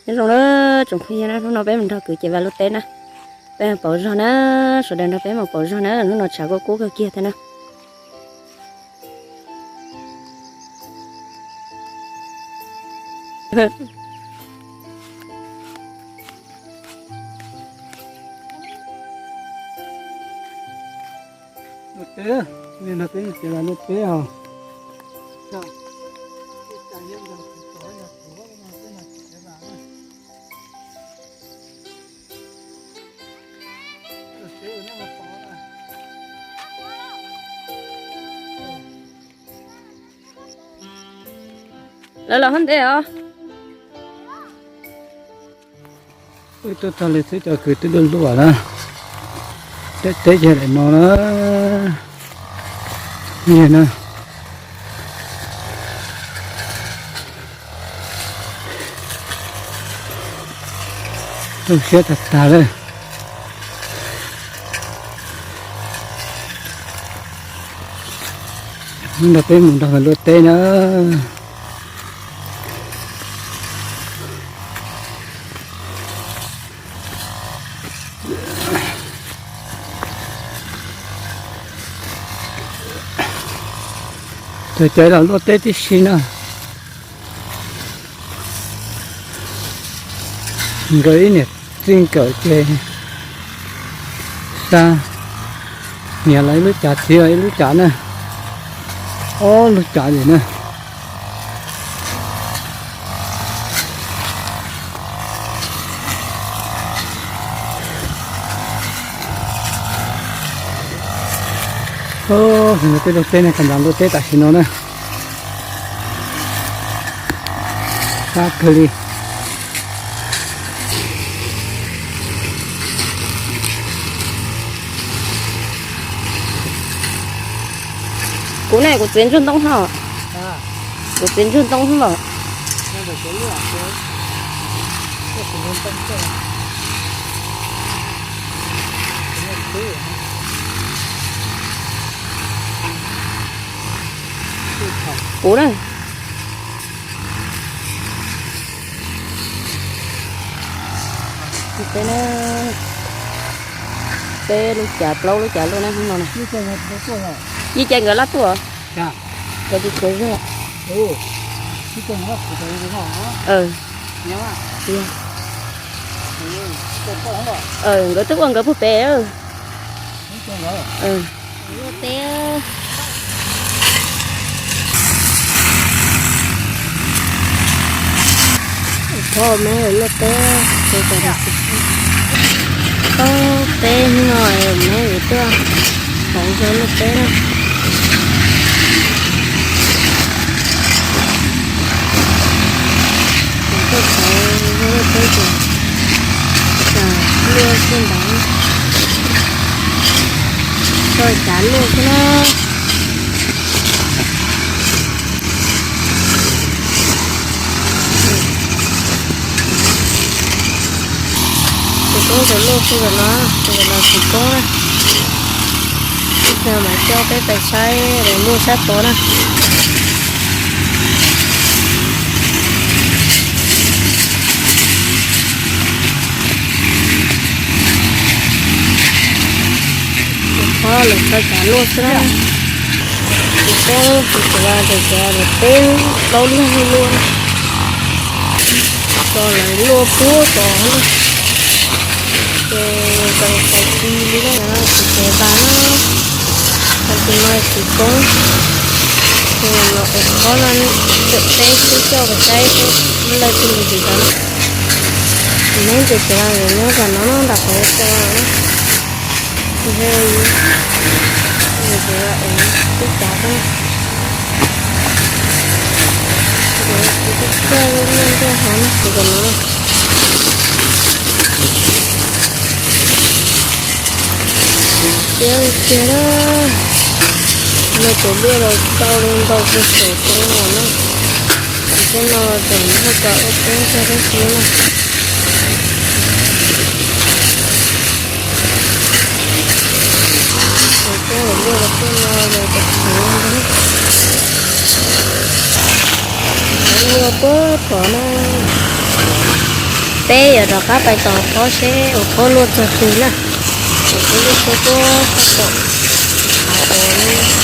Nyob zoo na tsoom phooj ywg na, hnub no peb mus nrog kwv cev vas luaj teb na. Peb mus pauv zog na, sawv daws nrog peb mus pauv zog na, hnub no tshav kub kub kawg kiag thiab na. Luaj teb, li no peb mus cev vas luaj teb os. Lawv los hov ntev os. Wb tuaj txog li xwb cov kwv twb luaj luaj na. Teb teb yog daim no na. Yog na. Tu siab tag tag lawm. Nrog peb mus nrog luaj teb na. Cov caiv los luaj teb tib si na. Nkawd ib niam txij nkawm ces xa niam los ib lub cav txiv los ib lub cav na. Ob lub cav ntawm na. Peb luaj teb ne, kab nram luaj teb tam sim no na. Qab kawg li. Kuv ne, kuv txiv ntsuag ntoo hos. Kuv txiv ntsuag ntoo hos. Kuv na. Peb lub cav plaub lub cav luaj na hnub no na. Yij Cai nkawd laj tuaj. Nkawd tsis tshua zog. Nkawd twb ua nkawd puag pem. Luaj teb. Thov me luaj teb, tau teb hnub no me yuav tuaj hauv zog luaj teb na. Tuaj hauv zog luaj teb ces luaj xwb ntawd, tso cav luaj xwb na. Tsis poob tus luaj xwb ntawm no, tus ntawm no tsis poob na. Ib pliag mam coj peb pais saib daim luaj sab tod na. Qhov lawv tso cav luaj xwb na. Tsis poob, tsis tau, tsis tau peb plaub leeg luaj. Tso lawv luaj puag tod na. Ces tau tau ci li na, tsis tau tas na. Tau tus no tsis poob. Ces los es qhov no cawm teb xwb, coj pais saib seb muaj leej twg mus tsis tau na. Neb ces tsis los nyob zos no nram qhov tso na. Ces tsis los es twb cav xwb. Ces tsis tau coj lub luaj ntej hov na, tsis kom no. Tiab tiag na. No tus luaj los tau li ntau puag saum toj no na. Ces tej no los tseem muaj cov ua poob tag tib si na. Ces tej luaj los tej no los tseem poob ntag na. Luaj puag tod na. Peb yuav rov qab pais tos phob seb ua phob luaj txog twg na. Peb lub suab tuaj txog tom hav ub.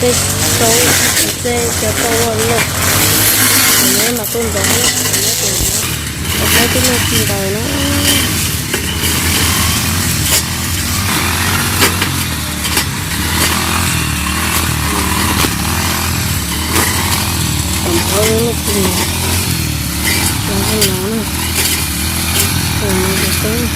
Tej tau, tej cov tau ua loj, neb mas tuaj ntov, neb tus, tau plaub tib neeg tsis ntaus na. Kom nthawv lub pug los haj los na, tus no tus tub.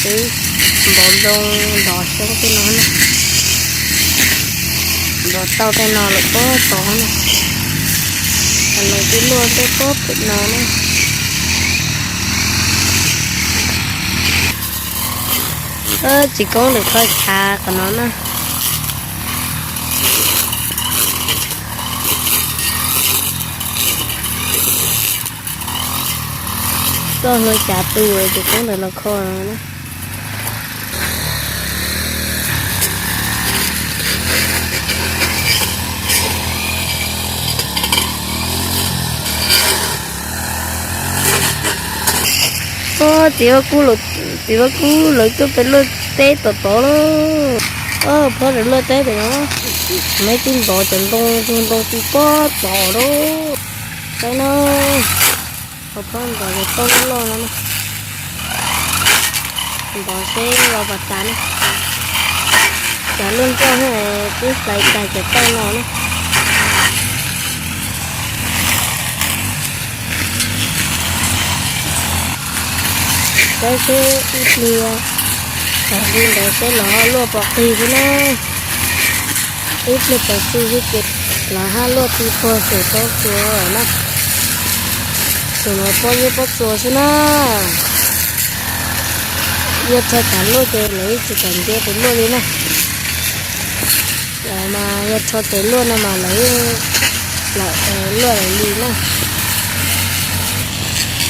Twb npov zoo nrov xyoob tej no na. Nrov tau tej no lawm pob tod na. Lawv twb luaj tej pob pem no na. Tsis koob lawm qhov chav qhov no na. Txoj hlua xyav tu tsis koob ntawm los kho no na. Txiv Vaj Kub, txiv Vaj Kub lawv tuaj pem luaj teb tom tod lauj. Phob lawv luaj teb pem no. Neb twb ntov cov ntoo ntug ntoo ti pob tod lauj. Saib na, phob ntov cov tauj loj loj no na. Ntov seb los pas tas na. Cas luaj nroj twb hlais tag cov tauj no na. Saib seb ib pliag, tag li ntawd seb los luaj pom qig xwb na. Ib pliag tsaus xwb xwb ces los haj luaj ti puag saum tsob tsuas na. Tus no pob zeb pob tsuas xwb na. Yog rho tas luaj ces lawv yeej tsis kam nce tes luaj li na. Lawv mas yog rho tes luaj no mas lawv yeej luaj lawv li na.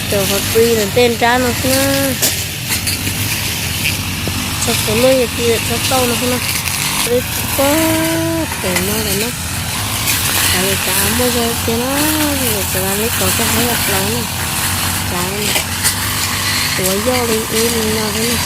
Cov qhov plig ntawm tej nrab no xwb na. Rho tes luaj yog ci rho tauj no xwb na. Peb pob pem no lawm na. Cov li cas muaj zog tiag na, cov li tod tej haib yog plaws na. Cov tuav yoj li ub li no xwb na.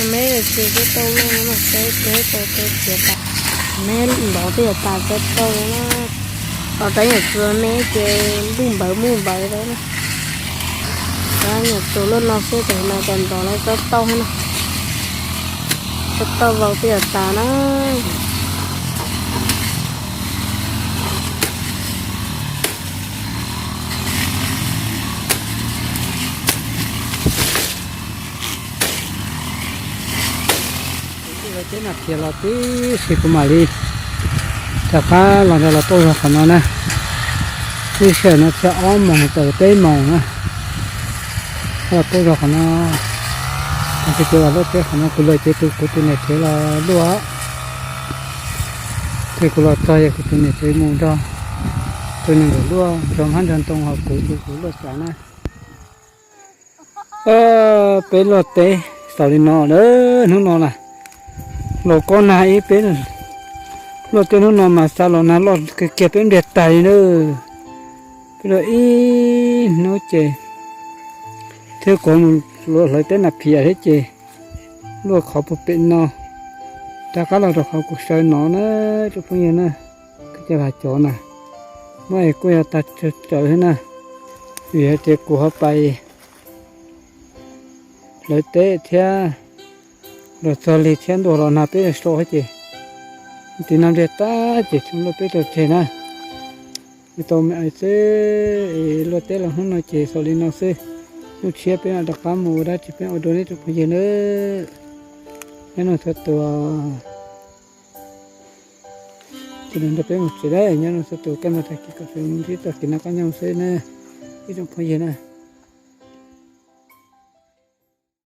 Meb tsis tau loj no mas saib peb tau tau txiav tas. Meb ntov twb yuav tas tsob tauj no na. Tau tab nyuam txuas me ces npuj npawv npuj npawv tau na. Tab nyuam txuas luaj no xwb ces no cas ntov lawv tsob tauj na. Tsob tauj vau twb yuav tas na. Lawv ceb nas thias los tib si kuv mam li rov qab los nrog los tuaj zog qhov no na. Lub sij hawm no txog ob moos tawm peb moos na. Los tuaj zog qhov no, ces kuv los luaj teb qhov no, kuv lawm ces tus kuv tus niam tsev los luaj. Ces kuv los txog yog kuv tus niam tsev mus nrog tus neeg nkawd luaj, nrog hmab nrog ntoo, ho kuv ces kuv luaj xav na. Peb luaj teb xaus li no na, hnub no na, los kob nag ib peb Luaj teb hnub no mas xa los nag loj kiag kiag peb ntiag tag li na. Peb luaj ib hnub ces thiab kuv mus hlawv teb nas phias thiab ces luaj qhov puag pem no. Rov qab los rau qhov kuv sawv no na, tsoom phooj ywg na, kuv cov lag cov na, muab es kuj yog tag tsawg thiab na, vim hais tias kuv ho pais hlawv teb thiab los txog li thiab ntuj los nag peb so ces tim no ntiag tag ces tsuas luaj peb tau tseg na. Tau me xwb, luaj teb los hnub no ces xaus li no xwb. Hnub tshiab peb mam rov qab mus ua dab tsi peb ua dua nawb tsoom phooj ywg nawb. Nyob zoo txhua tus, sawv daws nrog peb mus tsev nawb, nyob zoo txhua tus, koj mus tag kis kom sawv ntsib txoj kev noj qab nyob zoo xwb nawb ib tsoom phooj ywg na.